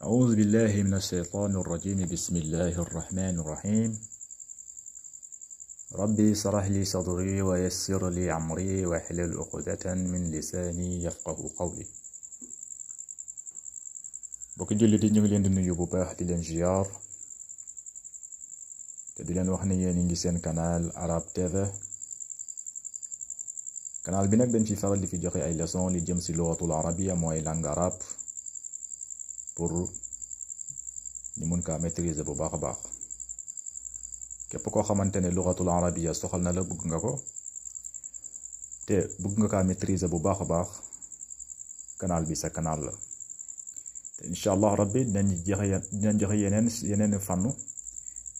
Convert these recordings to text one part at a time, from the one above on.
أعوذ بالله من الشيطان الرجيم بسم الله الرحمن الرحيم ربي اشرح لي صدري ويسر لي أمري واحلل عقدة من لساني يفقه قولي bokki jullit yi ñu ngi leen di nuyu bu baax di leen ziar te di leen wax ne yéen ngi seen canal Arab TV canal bi nag dañ ci faral di fi joxe ay leçon li jëm si lugatul arabia mooy langue arabe pour ñu mun kaa maîtriser bu baax a baax képp koo xamante ne lugatul arabia soxal na la bëgg nga ko te bëgg nga kaa maîtriser bu baax a baax canal bi sa canal la te incha allah rabbi dinañ joxe yeneen fànn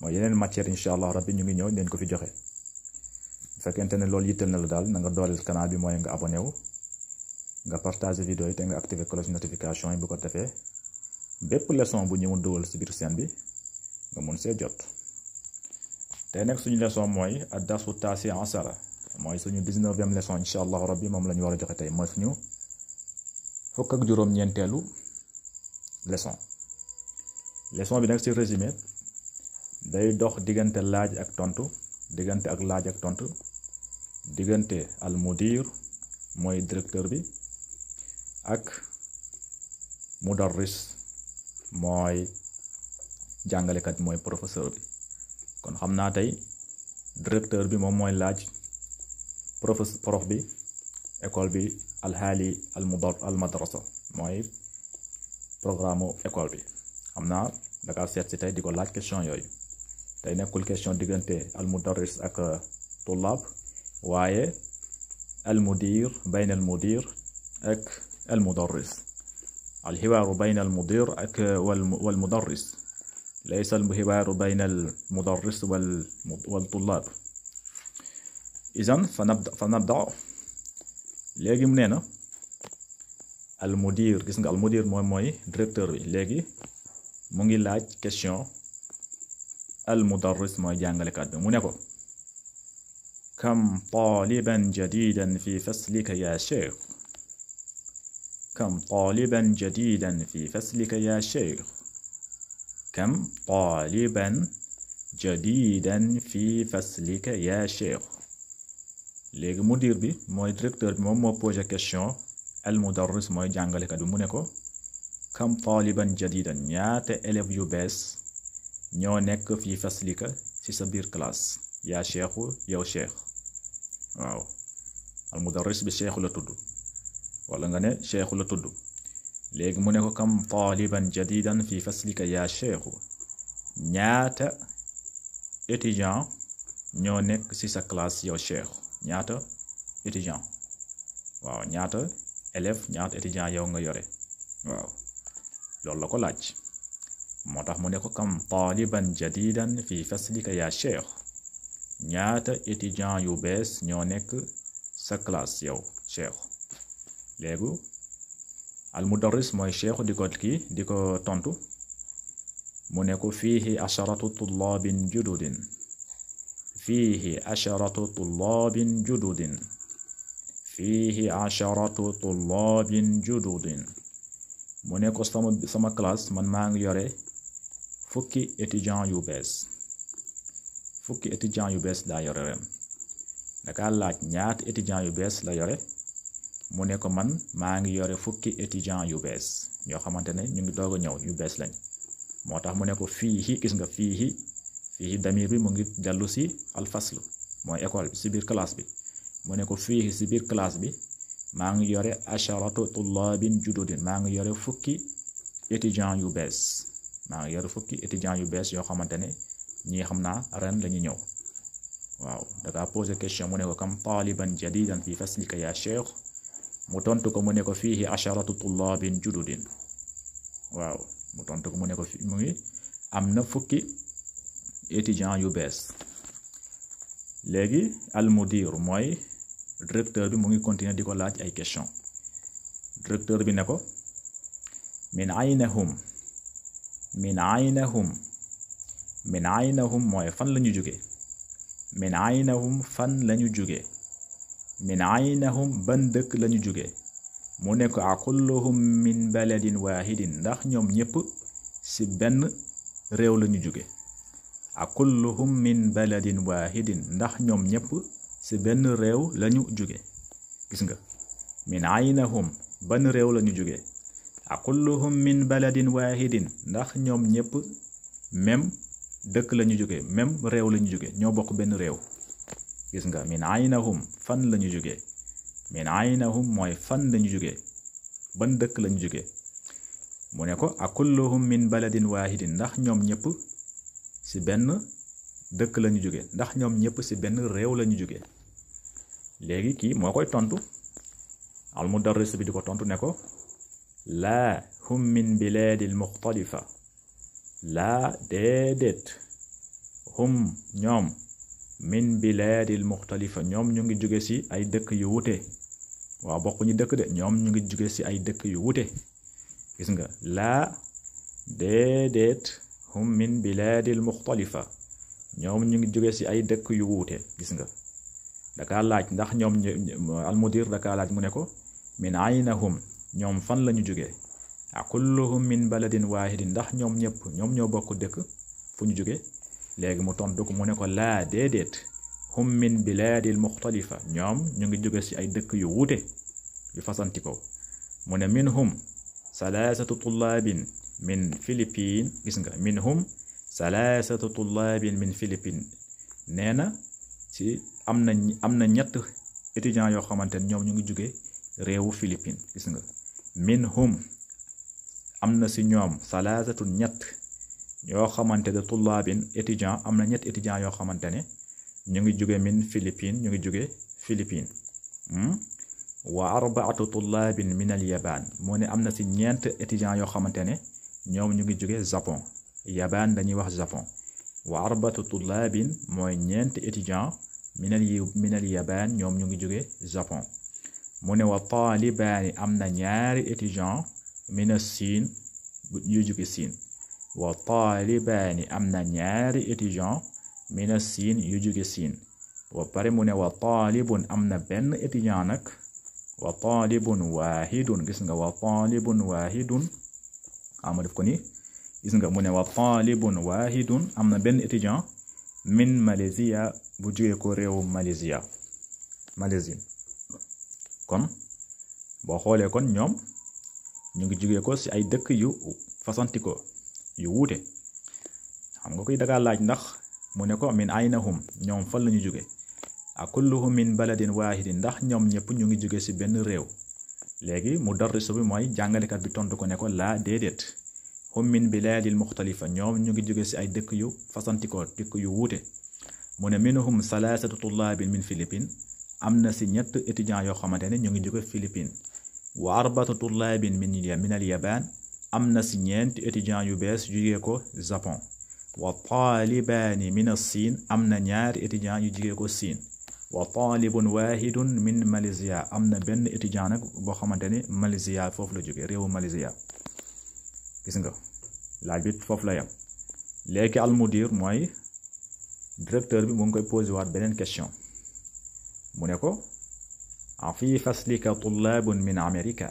mooy yeneen matière incha allah rabbi ñu ngi ñëw dinañ ko fi joxe bu fekkente ne loolu yittal na la daal na nga dooleel canal bi mooy nga abonné wu nga partager vidéo yi te nga activer cloche notification yi bu ko defee bépp leçon bu ñu mun dugal si biir seen bi nga mun see jot tey nag suñu leçon mooy ad-darsu taasi asara mooy suñu 19e leçon incha allah rabbi moom la ñu war a joxe tey mooy suñu fukk ak juróom-ñeenteelu leçon bi nag ci résumé day dox diggante laaj ak tontu diggante al mudir mooy directeur bi ak mudarris mooy jàngalekat mooy professeur bi kon xam naa tey directeur bi moom mooy laaj prof bi école bi alhaali al madrasa mooy programme école bi xam naa daka seet si tey di ko laaj question yooyu tey nekkul question diggante al mudarris ak tullaab waaye al mudir bayna al mudir ak al mudarris al hiwaaru bayna al mudir ak wal mudarris laysa al hiwaaru bayna al mudarris wal tullaab idan fa nabda léegi mu nee na al mudir gis nga al mudir mooy directeur bi léegi mu ngi laaj question al mudarris mooy jàngalekat bi mu ne ko kam taliban jadidan fi faslika ya sheikh kam taliban jadidan fi faslika ya sheikh kam taliban jadidan fi faslika ya sheikh léegi mudir bi mooy directeur bi moom moo posé question al mudarris mooy jàngalekat bi mu ne ko kam taliban jadidan ñaata élèves yu bees ñoo nekk fii faslika ci sa biir classe yaa cheikhu yow cheikh waaw al mudarris bi cheikhu la tudd wala nga ne cheikhu la tudd léegi mu ne ko kam taliban jadidan fii faslika yaa cheikhu ñaata étudiant ñoo nekk ci sa classe yow cheikh ñaata étudiant waaw ñaata élève ñaata étudiant yow nga yore waaw loolu la ko laaj moo tax mu ne ko kam taliban jadidan fi faslika ya cheikh ñaata étudiant yu bees ñoo nekk sa classe yow cheikh léegi al mudarris mooy cheikh di ko tontu mu ne ko fiihi asharatu tullaabin jududin fiihi asharatu tullaabin jududin fiihi asharatu tullaabin jududin mu ne ko sama classe man maa ngi yore fukki étudiant yu bees daa yore ren daka laaj ñaata étudiant yu bees la yore mu ne ko man maa ngi yore fukki étudiant yu bees ñoo xamante ne ñu ngi doog a ñëw yu bees lañ moo tax mu ne ko fiihi gis nga fiihi damir bi mu ngi dellu si alfasl mooy école bi si biir classe bi mu ne ko fiihi si biir classe bi maa ngi yore asharatu tullaabin jududin maa ngi yore fukki étudiant yu bees yoo xamante ne ñi xam naa ren la ñu ñëw waaw daka posé question mu ne ko kam taliban jadidan fi faslika ya cheikh mu tontu ko mu ne ko fiihi asharatu tullaabin jududin waaw mu tontu ko mu ne ko mu ngi am na fukki étudiant yu bees léegi al mudir mooy directeur bi mu ngi continuer di ko laaj ay question directeur bi ne ko min aynahum mooy fan la ñu jóge min aynahum ban dëkk la ñu jóge mu ne ko akulluhum min baladin waahidin ndax ñoom ñëpp si benn réew lañu jóge a kulluhum min baladin wahidin ndax ñoom ñëpp si benn réew lañu jóge gis nga min aynahum ban réew lañu jóge a kulluhum min baladin wahidin ndax ñoom ñëpp même dëkk lañu jóge même réew lañu jóge ñoo bokk benn réew gis nga min aynahum fan lañu jóge min aynahum mooy fan lañu jóge ban dëkk lañu jóge mu ne ko a kulluhum min baladin wahidin ndax ñoom ñëpp si benn dëkk lañu jóge ndax ñoom ñëpp si benn réew lañu jóge léegi kii moo koy tontu al mudarris bi di ko tontu ne ko laa hum min bilaadil muxtalifa laa déedéet hum ñoom min bilaadil muxtalifa ñoom ñu ngi jóge si ay dëkk yu wute waaw bokkuñu dëkk de ñoom ñu ngi jóge si ay dëkk yu wute gis nga laa déedéet hum min bilaadil muxtalifa ñoom ñu ngi jóge si ay dëkk yu wuute gis nga dakaa laaj ndax ñoom almudir dakaa laaj mu ne ko min aynahum ñoom fan lañu jóge a kulluhum min baladin waahidin ndax ñoom ñëpp ñoom ñoo bokk dëkk fu ñu jóge léegi mu tontu ko mu ne ko laa déedéet hum min bilaadil muxtalifa ñoom ñu ngi jóge si ay dëkk yu wuute yu fasanti ko mu ne minhum salaasatu tullaabin min Philippines gis nga minhum salaasatu tullaabin min Philippines nee na ci am na ñett étudiants yoo xamante ne ñoom ñu ngi jóge réewu Philippines gis nga minhum am na si ñoom salaasatu ñett yoo xamante ne tullaabin étudiant am na ñett étudiants yoo xamante ne ñu ngi jóge min Philippines ñu ngi jóge Philippines wa arbaatu tullaabin min al yabaan moo ne am na si ñeent étudiants yoo xamante ne ñoom ñu ngi jóge Japon yabaan dañuy wax Japon wa arbaatu tullaabin mooy ñeent étudiants min al yabaan ñoom ñu ngi jóge Japon mu ne wa taalibaani am na ñaari étudiants min as siin yu jóge siin wa taalibaani am na ñaari étudiants min as siin yu jóge siin wa pare mu ne wa taalibun am na benn étudiant nag wa taalibun waahidun gis nga wa taalibun waahidun ama def ko ni gis nga mu ne wa taalibun waahidun am na benn étudiant min Malaysia bu jógee ko réewu Malaysia kon boo xoolee kon ñoom ñu ngi jógee ko ci ay dëkk yu fasanti ko yu wuute xam nga koy dagaa laaj ndax mu ne ko min aynahum ñoom fan lañu jóge a kulluhum min baladin waahidin ndax ñoom ñëpp ñu ngi jóge ci benn réew léegi mudarris bi mooy jàngalekat bi tontu ko ne ko laa déedéet hum min bilaadil muxtalifa ñoom ñu ngi jóge ci ay dëkk yu fasantikoo dëkk yu wuute mu ne minhum salaasatu tullaabin min Philippines am na ci ñett étudiants yoo xamante ne ñu ngi jóge Philippines wa arbaatu tullaabin min al yabaan am na ci ñeenti étudiants yu bees jóge ko Japon wa taalibaani min as siin am na ñaari étudiants yu jóge ko siin wa taalibun waahidun min Malaysia am na benn étudiant nag boo xamante ni Malaysia foofu la jóge réewu Malaysia gis nga laaj bi foofu la yam léegi almudir mooy directeur bi mu ngi koy posé waat beneen question mu ne ko a fi faslika tullaabun min Amerika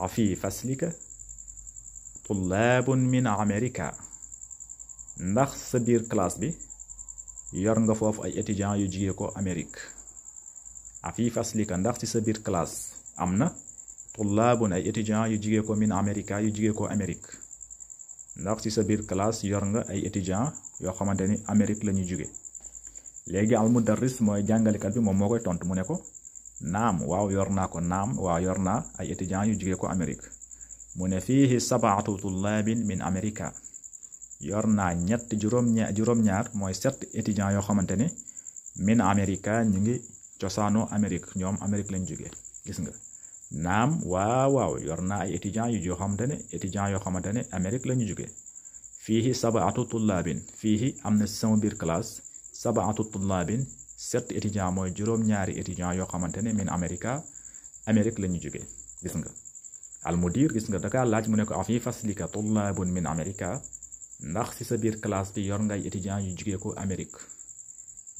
a fi faslika tullaabun min Amerika ndax sa biir classe bi yor nga foofu ay étudiants yu jigee ko Amérique a fi faslika ndax ci sa biir classe am na tullaabun ay étudiants yu jigee ko min Amerika yu jigee ko Amérique ndax ci sa biir classe yor nga ay étudiants yoo xamante ni Amérique la ñu jóge léegi al mudarris mooy jàngalekat bi moom moo koy tontu mu ne ko naam waaw yor naa ko naam waaw yor naa ay étudiants yu jigee ko Amérique mu ne fiihi sabaatu tullaabin min Amerika yor naa ñett juróom-ñaar mooy 7 étudiants yoo xamante ne min Amerika ñu ngi cosaanoo Amérique ñoom Amérique lañ jóge gis nga naam waaw yor naa ay étudiants yoo xamante ne Amérique la ñu jóge fiihi sabaatu tullaabin fiihi am na sama biir classe sabaatu tullaabin 7 étudiants mooy juróom-ñaari étudiants yoo xamante ne min Amérique la ñu jóge gis nga almudir gis nga daka laaj mu ne ko a fi faslika tullaabun min Amerika ndax ci sa biir classe bi yor nga ay étudiants yu jóge ko Amérique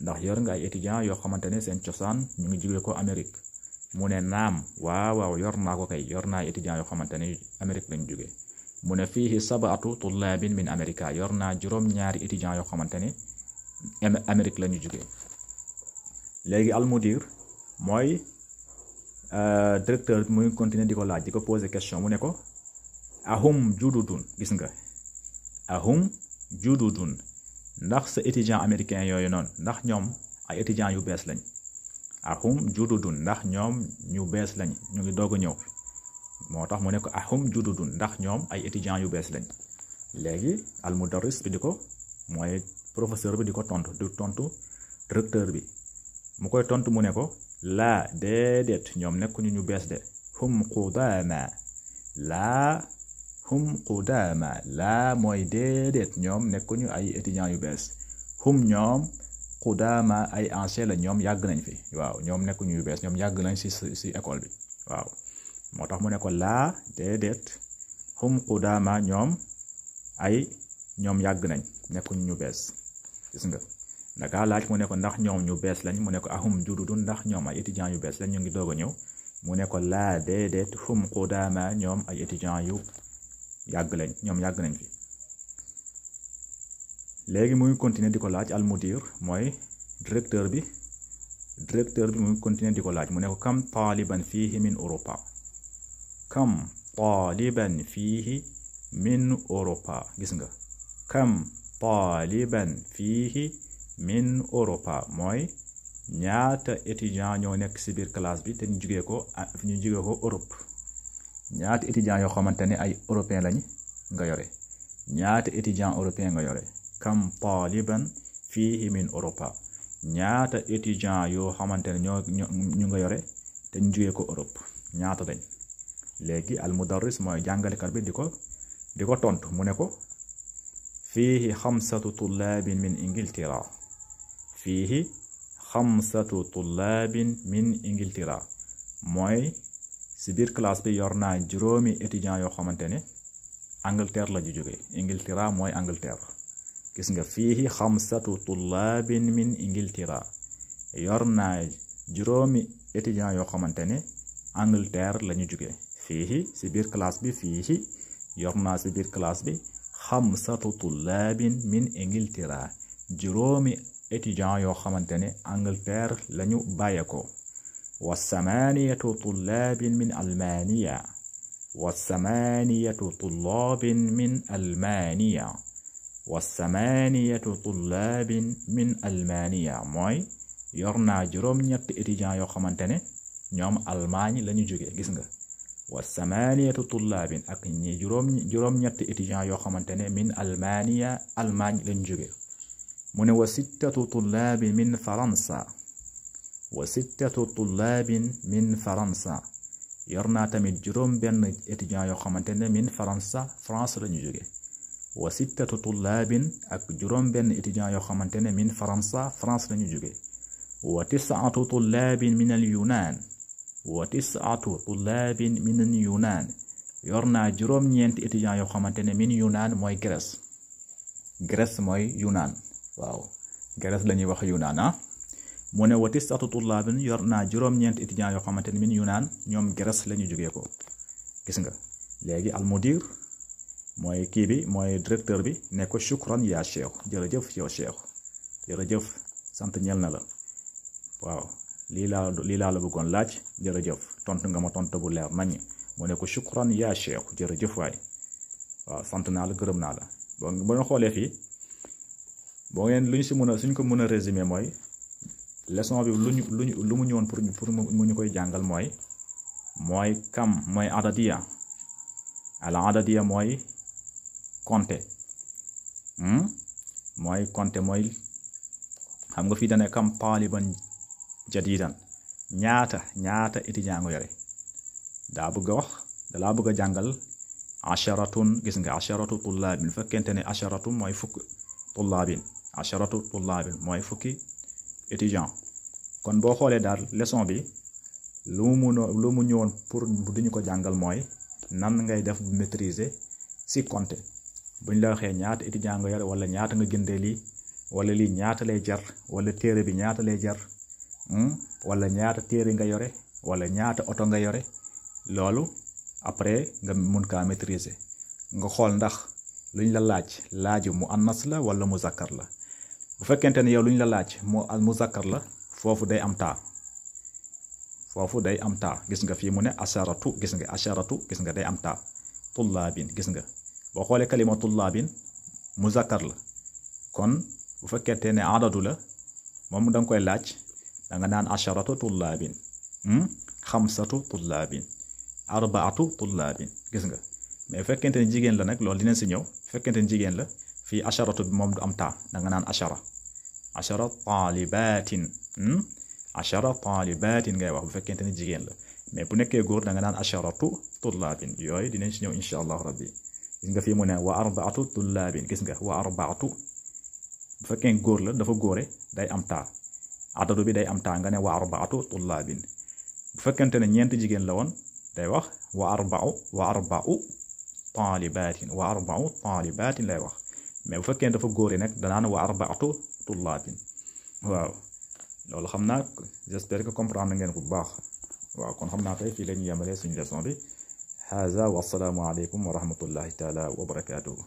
ndax yor nga ay étudiants yoo xamante ne seen cosaan ñu ngi jóge ko Amérique mu ne naam waaw yor naa ko kay yor naa ay étudiants yoo xamante ne Amérique lañ jóge mu ne fiihi sab'atu tullaabin min Amerika yor naa juróom-ñaari étudiants yoo xamante ne Amérique la ñu jógee. léegi almudir mooy directeur bi muy continuer di ko laaj di ko poser question mu ne ko ahum jududun gis nga ahum jududun ndax sa étudiant américain yooyu noonu ndax ñoom ay étudiants yu bees lañ ahum jududun ndax ñoom ñu bees lañ ñu ngi doog a ñëw moo tax mu ne ko ahum jududun ndax ñoom ay étudiants yu bees lañ. léegi almudarris bi di ko mooy professeur bi di ko tontu directeur bi mu koy tontu mu ne ko laa déedéet ñoom nekkuñu ñu bees de hum qudaama laa mooy déedéet ñoom nekkuñu ay étudiants yu bees hum ñoom qudaama ay ancien la ñoom yàgg nañ fi waaw ñoom nekkuñu yu bees ñoom yàgg nañ si école bi waaw moo tax mu ne ko laa déedéet hum qudaama ñoom yàgg nañ nekkuñu ñu bees gis nga danga laaj mu ne ko ndax ñoom ñu bees lañ mu ne ko ahum jududun ndax ñoom ay étudiants yu bees lañ ñu ngi doog a ñëw mu ne ko laa déedéet hum qudaama ñoom ay étudiants yu yàgg lañ ñoom yàgg nañ fi. léegi muy continuer di ko laaj almudir mooy directeur bi muy continuer di ko laaj mu ne ko kam taaliban fiihi min Europa gis nga kam taaliban fiihi min Europa mooy ñaata étudiant ñoo nekk ci biir classe bi te ñu jugee ko Europe ñaata étudiant yoo xamante ne ay européen lañ nga yore ñaata étudiant européen nga yore kam taliban fiihi min Europa ñaata étudiant yoo xamante ne ñu nga yore te ñu jugee ko Europe ñaata lañ. léegi almudarris mooy jàngalekat bi di ko tontu mu ne ko fiihi xamsatu tullaabin min Ingiltera fiihi xamsatu tullaabin min Ingiltera mooy si biir classe bi yor naa juróomi étudiants yoo xamante ne Angleterre la ju jóge Ingiltera mooy Angleterre gis nga fiihi xamsatu tullaabin min Ingiltera yor naa juróomi étudiants yoo xamante ne Angleterre la ñu jóge fiihi si biir classe bi fiihi yor naa si biir classe bi xamsatu tullaabin min Ingiltera juróomi étudiants yoo xamante ne Angleterre la ñu bàyyeekoo wa samaaniyatu tullaabin min Almaaniya والثمانية طلاب من ألمانيا mooy yor naa juróom-ñetti étudiants yoo xamante ne ñoom Allemagne la ñu jógee gis nga والثمانية طلاب ak ñi juróom-ñetti étudiants yoo xamante ne min Almania Allemagne la ñu jógee mu ne وستة طلاب من فرنسا yor naa tamit juróom benn étudiant yoo xamante ne min France la ñu jóge wa sittatu tullaabin ak juróom benn étudiant yoo xamante ne min France la ñu jóge wa tis'atu tullaabin min al Yunaan yor naa juróom ñeenti étudiant yoo xamante ne min Yunaan mooy Grèce mooy Yunaan waaw Grèce la ñuy wax Yunaan mu ne wa tis'atu tullaabin yor naa juróom-ñeent étudiants yoo xamante ne min Yunaan ñoom Grèce la ñu jógee ko gis nga léegi almudir mooy kii bi mooy directeur bi ne ko shukran yaa cheikh jërëjëf yow cheikh jërëjëf sant ñel na la waaw lii laa la bëggoon laaj jërëjëf tontu nga ma tontu bu leer nañ mu ne ko shukran yaa cheikh jërëjëf waay waaw sant naa la gërëm naa la bon bu ñu xoolee fii boo ngeen suñ ko mën a résumer mooy leçon bi lu mu ñëwoon pour mu ñu koy jàngal mooy kam mooy adadiya al adadiya mooy compter mooy xam nga fii dane kam taaliban jadidan ñaata étudiant nga yore dalaa bëgg a jàngal asharatun gis nga asharatu tullaabin fekkente ne asharatu mooy fukk tullaabin mooy fukki étudiant kon boo xoolee daal leçon bi lu mu ñëwoon pour duñu ko jàngal mooy nan ngay def maîtriser si compter buñ la waxee ñaata étudiant nga yore wala ñaata nga jëndee lii wala lii ñaata lay jar wala téere bi ñaata lay jar wala ñaata téere nga yore wala ñaata oto nga yore loolu après nga mun kaa maîtriser nga xool ndax luñ la laaju mu annas la wala mu zakkar la bu fekkente ne yow luñ la laaj mu zakkar la foofu day am taa gis nga fii mu ne asharatu gis nga day am taa tullaabin gis nga boo xoolee kalima tullaabin mu zakkar la kon bu fekkente ne adadu la moom da nga koy laaj da nga naan asharatu tullaabin xamsatu tullaabin arbaatu tullaabin gis nga mais bu fekkente ne jigéen la nag loolu dinañ si ñëw bu fekkente ne jigéen la fii asharatu bi moom du am taa da nga naan ashara taalibatin ngay wax bu fekkente ne jigéen la mais bu nekkee góor da nga naan asharatu tullaabin yooyu dinañ si ñëw insha allah rabbi gis nga fii mu ne wa arbaatu tullaabin gis nga wa arbaatu bu fekkee góor la dafa góore day am taa adadu bi day am taa nga ne wa arbaatu tullaabin bu fekkente ne ñeent jigéen la woon day wax wa arbau taalibatin lay wax mais bu fekkee dafa góore nag danaan wa arbaatu tullaabin waaw loolu xam naa j'espère que comprendre ngeen ko bu baax waaw kon xam naa tey fii la ñu yemalee suñu leçon bi haza wa assalaamu aleykum wa rahmatullahi taala wa barakatuhu